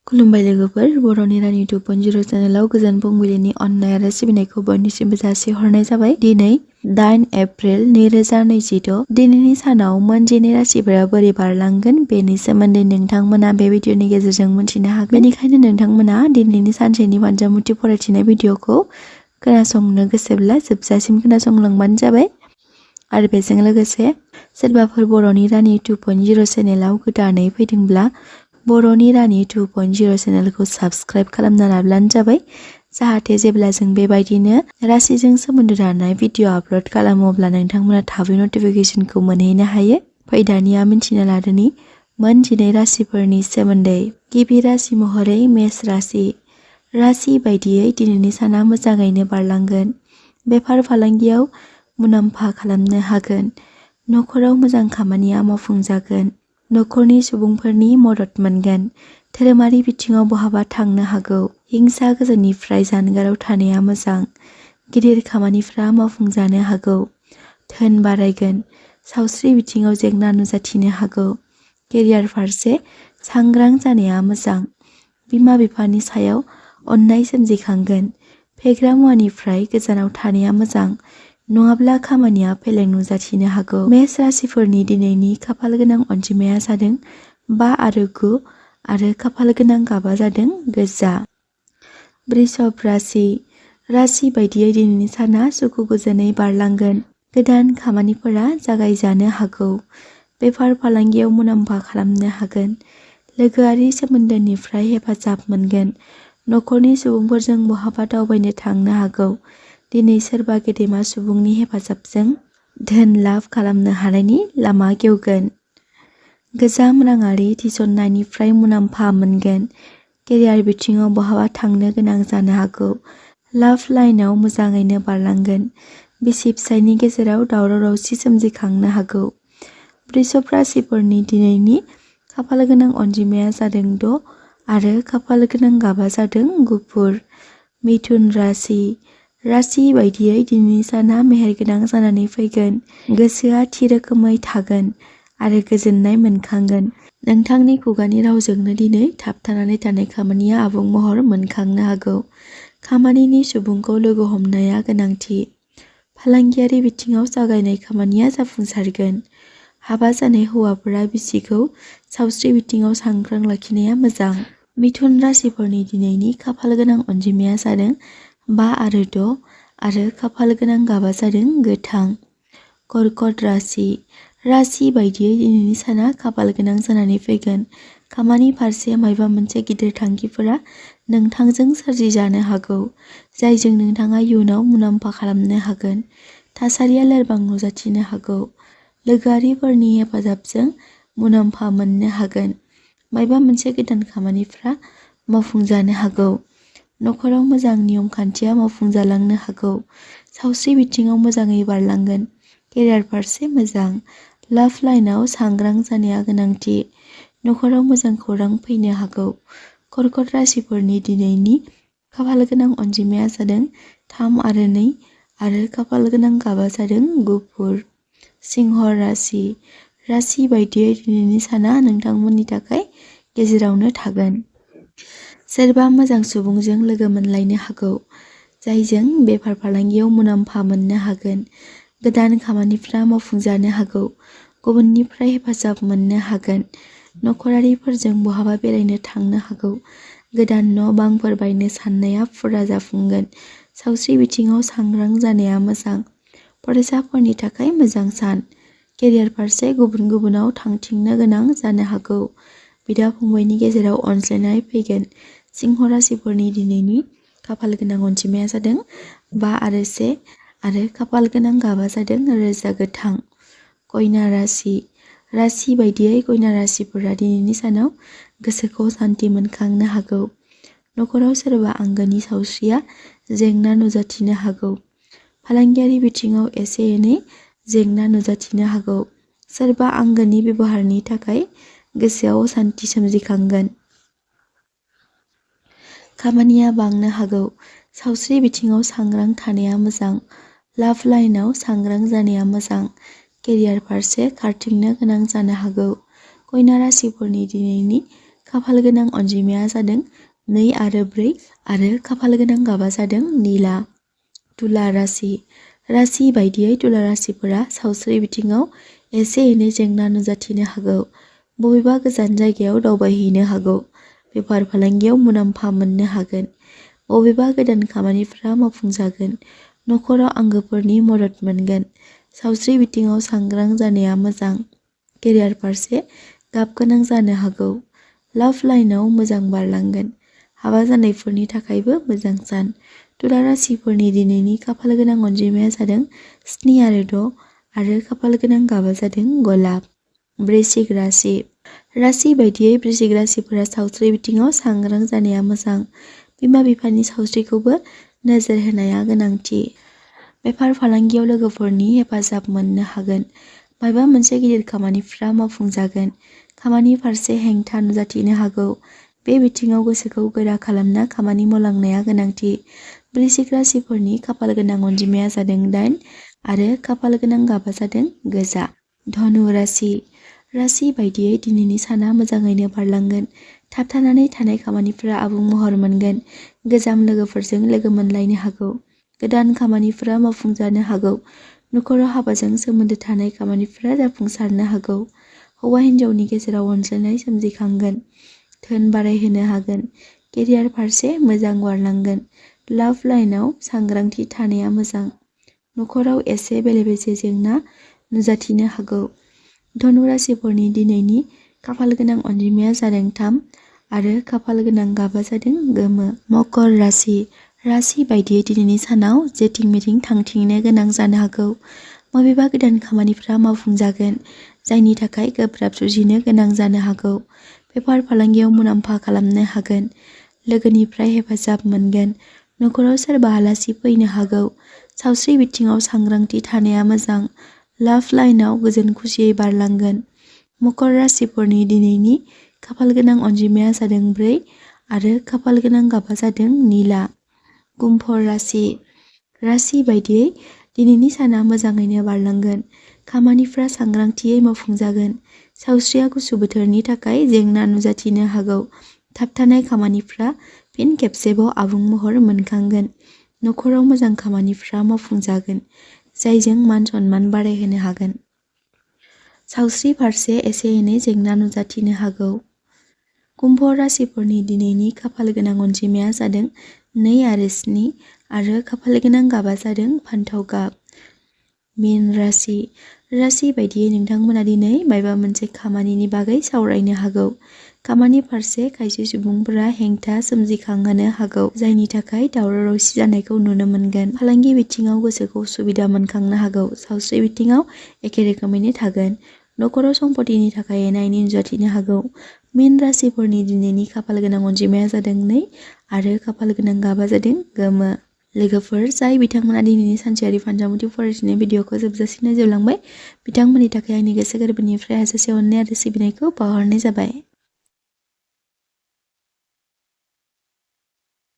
खुलुमबाय लोगोफोर, बर'नि रानि 2.0 चेनेलाव गोजोन फुंबिलिनि अननाय आरो सिबिनायखौ बयनिसिमबो जासिहरनाय जाबाय। दिनै 8 एप्रिल 2026 दिनैनि सानाव मोनजिनै राशिफोरा बोरै बारलांगोन बेनि सोमोन्दै नोंथांमोना बे भिडिअनि गेजेरजों मिथिनो हागोन। बेनिखायनो नोंथांमोना दिनैनि सानसेनि पान्जामुथि फरायथिनाय भिडिअखौ खोनासंनो गोसोब्ला जोबजासिम खोनासंलांबानो जाबाय। आरो बेजों लोगोसे सोरबाफोर बर'नि रानि 2.0 चेनेलाव गोदानै फैदोंब्ला बर'नि रानि 2.0 चेनेलखौ साबस्क्राइब खालामना लाब्लानो जाबाय, जाहाथे जेब्ला जों बेबायदिनो राशिजों सोमोन्दो थानाय भिडिअ आपल'ड खालामो अब्ला नोंथांमोना थाबै नटिफिकेसनखौ मोनहैनो हायो। फै दानिया मिन्थिना लादोनि मोनजिनै राशिफोरनि सोमोन्दै। गिबि राशि महरै मेष राशि। राशि बायदियै दिनैनि साना मोजाङैनो बारलांगोन। बेफार फालांगियाव मुलाम्फा खालामनो हागोन। न'खराव मोजां खामानिया मावफुंजागोन। न'खरनि सुबुंफोरनि मदद मोनगोन। धोरोमारि बिथिङाव बहाबा थांनो हागौ। हिंसा गोजोननिफ्राय जानगाराव थानाया मोजां। गिदिर खामानिफ्रा मावफुंजानो हागौ। धोन बारायगोन। सावस्रि बिथिङाव जेंना नुजाथिनो हागौ। केरियार फारसे सांग्रां जानाया मोजां। बिमा बिफानि सायाव अननाय सोमजिखांगोन। फेग्रा मुवानिफ्राय गोजानाव थानाया मोजां, नङाब्ला खामानिया फेलें नुजाथिनो हागौ। मेष राशिफोरनि दिनैनि खाफाल गोनां अनजिमाया जादों 5 आरो 9 आरो खाफाल गोनां गाबा जादों गोजा। वृषभ राशि। राशि बायदियै दिनैनि साना सुखु गोजोनै बारलांगोन। गोदान खामानिफोरा जागायजानो हागौ। बेफार फालांगियाव मुलाम्फा खालामनो हागोन। लोगोआरि सोमोन्दोनिफ्राय हेफाजाब मोनगोन। न'खरनि सुबुंफोरजों बहाबा दावबायनो थांनो हागौ। दिनै सोरबा गेदेमा सुबुंनि हेफाजाबजों धोन लाभ खालामनो हानायनि लामा गेवगोन। गोजाम राङारि थिसननायनिफ्राय मुलाम्फा मोनगोन। केरियार बिथिङाव बहाबा थांनो गोनां जानो हागौ। लाभ लाइनआव मोजाङैनो बारलांगोन। बिसि फिसायनि गेजेराव दावराव दावसि सोमजिखांनो हागौ। वृषभ राशिफोरनि दिनैनि खाफाल गोनां अनजिमाया जादों 6 आरो खाफाल गोनां गाबा जादों गुफुर। मिथुन राशि। राशि बायदियै दिनैनि साना मेहेरगोनां जानानै फैगोन। गोसोआ थि रोखोमै थागोन आरो गोजोननाय मोनखांगोन। नोंथांनि खुगानि रावजोंनो दिनै थाबथानानै थानाय खामानिया आबुं महर मोनखांनो हागौ। खामानिनि सुबुंखौ लोगो हमनाया गोनांथि। फालांगियारि बिथिङाव जागायनाय खामानिया जाफुंसारगोन। हाबा जानाय हौवाफोरा बिसिखौ सावस्रि बिथिङाव सांग्रां लाखिनाया मोजां। मिथुन राशिफोरनि दिनैनि खाफाल गोनां अनजिमाया जादों 5 आरो 6 आरो खाफाल गोनां गाबा जादों गोथां। कर्कट राशि। राशि बायदियै दिनैनि साना खाफाल गोनां जानानै फैगोन। खामानि फारसे मायबा मोनसे गिदिर थांखिफोरा नोंथांजों सोरजिजानो हागौ, जायजों नोंथाङा इयुनाव मुलाम्फा खालामनो हागोन। थासारिया लोरबां नुजाथिनो हागौ। लोगोआरिफोरनि हेफाजाबजों मुलाम्फा मोननो हागोन। मायबा मोनसे गोदान खामानिफ्रा मावफुंजानो हागौ। न'खराव मोजां नियम खान्थिया मावफुंजालांनो हागौ। सावस्रि बिथिङाव मोजाङै बारलांगोन। केरियार फारसे मोजां। लाभ लाइनआव सांग्रां जानाया गोनांथि। न'खराव मोजां खौरां फैनो हागौ। कर्कट राशिफोरनि दिनैनि खाफाल गोनां अनजिमाया जादों 3 आरो 2 आरो खाफाल गोनां गाबा जादों गुफुर। सिंह राशि। राशि बायदियै दिनैनि साना नोंथांमोननि थाखाय गेजेरावनो थागोन। सोरबा मोजां सुबुंजों लोगो मोनलायनो हागौ, जायजों बेफार फालांगियाव मुलाम्फा मोननो हागोन। गोदान खामानिफ्रा मावफुंजानो हागौ। गुबुननिफ्राय हेफाजाब मोननो हागोन। न'खरारिफोरजों बहाबा बेरायनो थांनो हागौ। गोदान न' बांफोर बायनो साननाया फुरा जाफुंगोन। सावस्रि बिथिङाव सांग्रां जानाया मोजां। फरायसाफोरनि थाखाय मोजां सान। केरियार फारसे गुबुन गुबुनाव थांथिंनो गोनां जानो हागौ। बिदा फंबायनि गेजेराव अनज्लायनाय फैगोन। सिंह राशिफोरनि दिनैनि खाफाल गोनां अनजिमाया जादों 5 आरो 1 आरो खाफाल गोनां गाबा जादों रोजा गोथां। कन्या राशि। राशि बायदियै कन्या राशिफोरा दिनैनि सानाव गोसोखौ सान्थि मोनखांनो हागौ। न'खराव सोरबा आंगोनि सावस्रिया जेंना नुजाथिनो हागौ। फालांगियारि बिथिङाव एसे एनै जेंना नुजाथिनो हागौ। सोरबा आंगोनि बेबहारनि थाखाय गोसोआव असान्थि सोमजिखांगोन। खामानिया बांनो हागौ। सावस्रि बिथिङाव सांग्रां थानाया मोजां। लाभ लाइनआव सांग्रां जानाया मोजां। केरियार फारसे खारथिंनो गोनां जानो हागौ। कन्या राशिफोरनि दिनैनि खाफाल गोनां अनजिमाया जादों 2 आरो 4 आरो खाफाल गोनां गाबा जादों निला। तुला राशि राशि बायदियै तुला राशिफोरा सावस्रि बिथिङाव एसे एनै जेंना नुजाथिनो हागौ। बबेबा गोजान जायगायाव दावबायहैनो हागौ। बेफार फालांगियाव मुलाम्फा मोननो हागोन। बबेबा गोदान खामानिफोरा मावफुंजागोन। नखराव आंगोफोरनि मदद मोनगोन। सावस्रि बिथिङाव सांग्रां जानाया मोजां। केरियार फारसे गाबगोनां जानो हागौ। लाभ लाइनआव मोजां बारलांगोन। हाबा जानायफोरनि थाखायबो मोजां सान। तुला राशिफोरनि दिनैनि खाफाल गोनां अनजिमाया जादों 7 आरो 6 आरो खाफाल गोनां गाबा जादों गलाब। वृश्चिक राशि राशि बायदियै वृश्चिक राशिफोरा सावस्रि बिथिङाव सांग्रां जानाया मोजां। बिमा बिफानि सावस्रिखौबो नोजोर होनाया गोनांथि। बेफार फालांगियाव लोगोफोरनि हेफाजाब मोननो हागोन। माबा मोनसे गिदिर खामानिफ्रा मावफुंजागोन। खामानि फारसे हेंथा नुजाथिनो हागौ। बे बिथिङाव गोसोखौ गोरा खालामना खामानि मावलांनाया गोनांथि। वृश्चिक राशिफोरनि खाफाल गोनां अनजिमाया जादों 8 आरो खाफाल गोनां गाबा जादों गोजा। धनु राशि राशि बायदियै दिनैनि साना मोजाङैनो बारलांगोन। थाबथानानै थानाय खामानिफोरा आबुं महर मोनगोन। गोजाम लोगोफोरजों लोगो मोनलायनो हागौ। गोदान खामानिफोरा मावफुंजानो हागौ। नखराव हाबाजों सोमोन्दो थानाय खामानिफोरा जाफुंसारनो हागौ। हौवा हिन्जावनि गेजेराव अनज्लायनाय सोमजिखांगोन। धोन बारायहोनो हागोन। केरियार फारसे मोजां बारलांगोन। लाभ लाइनआव सांग्रांथि थानाया मोजां। नखराव एसे बेले-बेजे जेंना नुजाथिनो हागौ। धनु राशिफोरनि दिनैनि खाफाल गोनां अनजिमाया जादों 3 आरो खाफाल गोनां गाबा जादों गोमो। मकर राशि राशि बायदियै दिनैनि सानाव जेथिं मेथिं थांथिंनो गोनां जानो हागौ। बबेबा गोदान खामानिफ्रा मावफुंजागोन जायनि थाखाय गोब्राब जुजिनो गोनां जानो हागौ। बेफार फालांगियाव मुलाम्फा खालामनो हागोन। लोगोनिफ्राय हेफाजाब मोनगोन। नखराव सोरबा आलासि फैनो हागौ। सावस्रि बिथिङाव सांग्रांथि थानाया मोजां। लाभ लाइनआव गोजोन खुसियै बारलांगोन। मकर राशिफोरनि दिनैनि खाफाल गोनां अनजिमाया जादों 4 आरो खाफाल गोनां गाबा जादों निला। कुम्भ राशि राशि बायदियै दिनैनि साना मोजाङैनो बारलांगोन। खामानिफ्रा सांग्रांथियै मावफुंजागोन। सावस्रिया गुसु बोथोरनि थाखाय जेंना नुजाथिनो हागौ। थाबथानाय खामानिफ्रा फिन खेबसेबाव आबुं महर मोनखांगोन। नखराव मोजां खामानिफ्रा मावफुंजागोन जायजों मान सन्मान बारायहोनो हागोन। सावस्रि फारसे एसे एनै जेंना नुजाथिनो हागौ। कुम्भ राशिफोरनि दिनैनि खाफाल गोनां अनजिमाया जादों 2 आरो 7 आरो खाफाल गोनां गाबा जादों फान्थाव गाब। मीन राशि राशि बायदियै नोंथांमोना दिनै माबा मोनसे खामानिनि बागै सावरायनो हागौ। खामानि फारसे खायसे सुबुंफोरा हेंथा सोमजिखांहोनो हागौ जायनि थाखाय दावराव-दावसि जानायखौ नुनो मोनगोन। फालांगि बिथिङाव गोसोखौ सुबिदा मोनखांनो हागौ। सावस्रि बिथिङाव एखे रोखोमैनो थागोन। नखराव सम्पतिनि थाखाय एना-एनि नुजाथिनो हागौ। मीन राशिफोरनि दिनैनि खाफाल गोनां अनजिमाया जादों 2 आरो खाफाल गोनां गाबा जादों गोमो। लोगोफोर जाय बिथांमोना दिनैनि सानसेयारि फानजामुथि फरायथिनाय भिडिअखौ जोबजासिम नायजोबलांबाय बिथांमोननि थाखाय आंनि गोसो गोरबोनिफ्राय हाजासे अननाय आरो सिबिनायखौ बावहरनाय जाबाय।